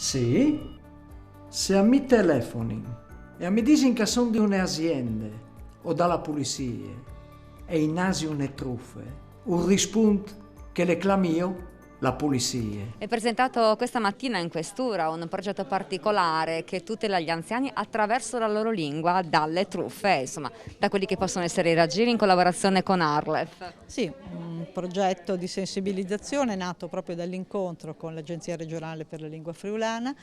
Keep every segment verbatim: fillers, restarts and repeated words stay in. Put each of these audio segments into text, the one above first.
Sì? Se a mi telefonin e a mi disin ch'a son di une asiende o da la pulizie e i n'asi une trufe, u rispunt che le clami jo la pulizie. È presentato questa mattina in questura un progetto particolare che tutela gli anziani attraverso la loro lingua dalle truffe, insomma, da quelli che possono essere i raggiri in collaborazione con ARLeF. Sì, un progetto di sensibilizzazione nato proprio dall'incontro con l'Agenzia regionale per la lingua friulana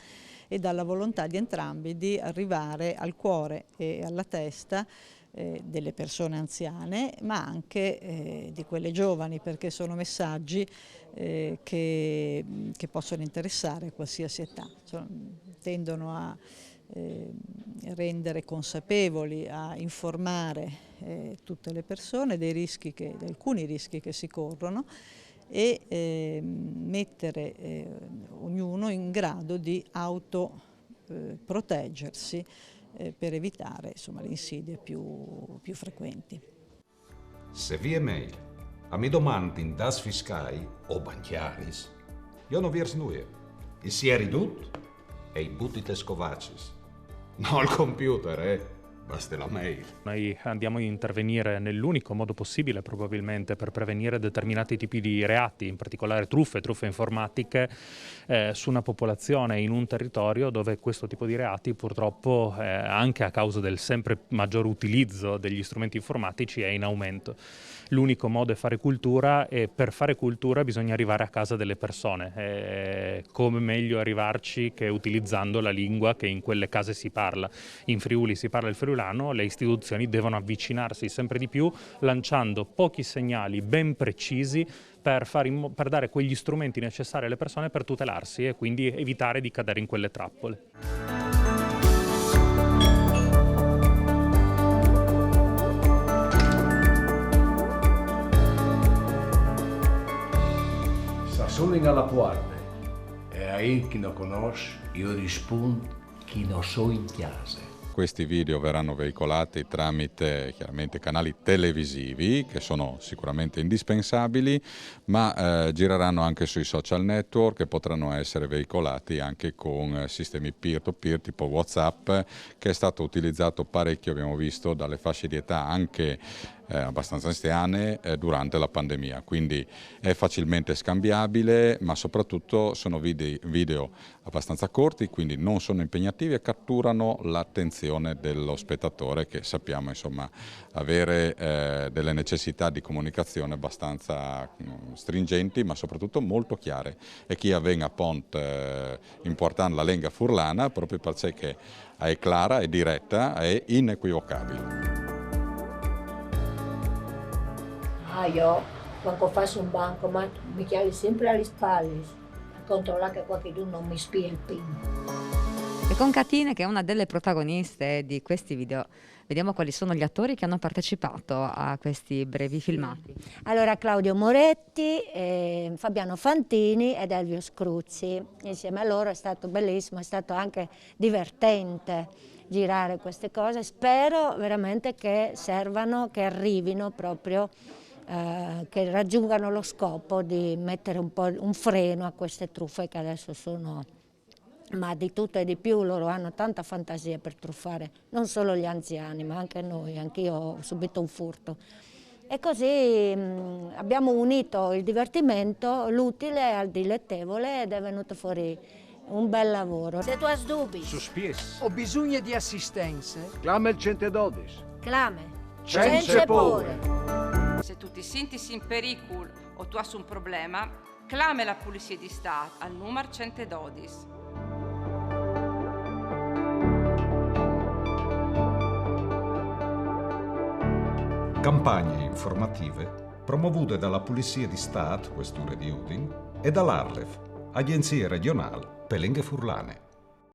e dalla volontà di entrambi di arrivare al cuore e alla testa eh, delle persone anziane, ma anche eh, di quelle giovani, perché sono messaggi eh, che, che possono interessare a qualsiasi età. Insomma, tendono a eh, rendere consapevoli, a informare eh, tutte le persone dei rischi che, di alcuni rischi che si corrono e eh, mettere eh, ognuno in grado di auto eh, proteggersi eh, per evitare, insomma, le insidie più, più frequenti. Se vie mail a mi domandin dâts fiscâi o banchiaris, jo no viers nuie. I sieri dut e i buti tes covacis. No al computer, eh? Baste la mail. Noi andiamo a intervenire nell'unico modo possibile probabilmente per prevenire determinati tipi di reati, in particolare truffe, truffe informatiche, eh, su una popolazione in un territorio dove questo tipo di reati purtroppo, eh, anche a causa del sempre maggior utilizzo degli strumenti informatici, è in aumento. L'unico modo è fare cultura e per fare cultura bisogna arrivare a casa delle persone. Eh, come meglio arrivarci che utilizzando la lingua che in quelle case si parla? In Friuli si parla il friulano, le istituzioni devono avvicinarsi sempre di più lanciando pochi segnali ben precisi per, far in mo- per dare quegli strumenti necessari alle persone per tutelarsi e quindi evitare di cadere in quelle trappole. S'à sunin a la puarte e a int ch'i no conòs, jo rispund ch'i no soi in cjase. Questi video verranno veicolati tramite chiaramente canali televisivi, che sono sicuramente indispensabili, ma eh, gireranno anche sui social network e potranno essere veicolati anche con eh, sistemi peer-to-peer tipo WhatsApp, che è stato utilizzato parecchio, abbiamo visto, dalle fasce di età anche eh, abbastanza anziane eh, durante la pandemia. Quindi è facilmente scambiabile, ma soprattutto sono vide- video abbastanza corti, quindi non sono impegnativi e catturano l'attenzione dello spettatore, che sappiamo, insomma, avere eh, delle necessità di comunicazione abbastanza mm, stringenti, ma soprattutto molto chiare. E chi avven appunto eh, important la lenga furlana, proprio perché che è clara, è diretta, è inequivocabile. Ah, jo, quand o fâs un bancomat, mi cjali simpri a lis spalis, par controlâ che cualchidun no mi spie il pin. E con Catine, che è una delle protagoniste di questi video, vediamo quali sono gli attori che hanno partecipato a questi brevi filmati. Allora, Claudio Moretti, eh, Fabiano Fantini ed Elvio Scruzzi. Insieme a loro è stato bellissimo, è stato anche divertente girare queste cose. Spero veramente che servano, che arrivino proprio, eh, che raggiungano lo scopo di mettere un po' un freno a queste truffe che adesso sono, ma di tutto e di più, loro hanno tanta fantasia per truffare non solo gli anziani, ma anche noi, anch'io ho subito un furto. E così mm, abbiamo unito il divertimento, l'utile al dilettevole, ed è venuto fuori un bel lavoro. Se tu âs dubis, Suspiets. O bisugne di assistence? Clame il centododis. Clame. Cence pôre. Se tu ti sintis in pericul o tu âs un problema, clame la Pulizie di Stât al numar centododis. Campagne informative promovude da la Pulizie di Stât, Cuesture di Udin, e da l'ARLeF, Agjenzie Regjonâl pe Lenghe Furlane.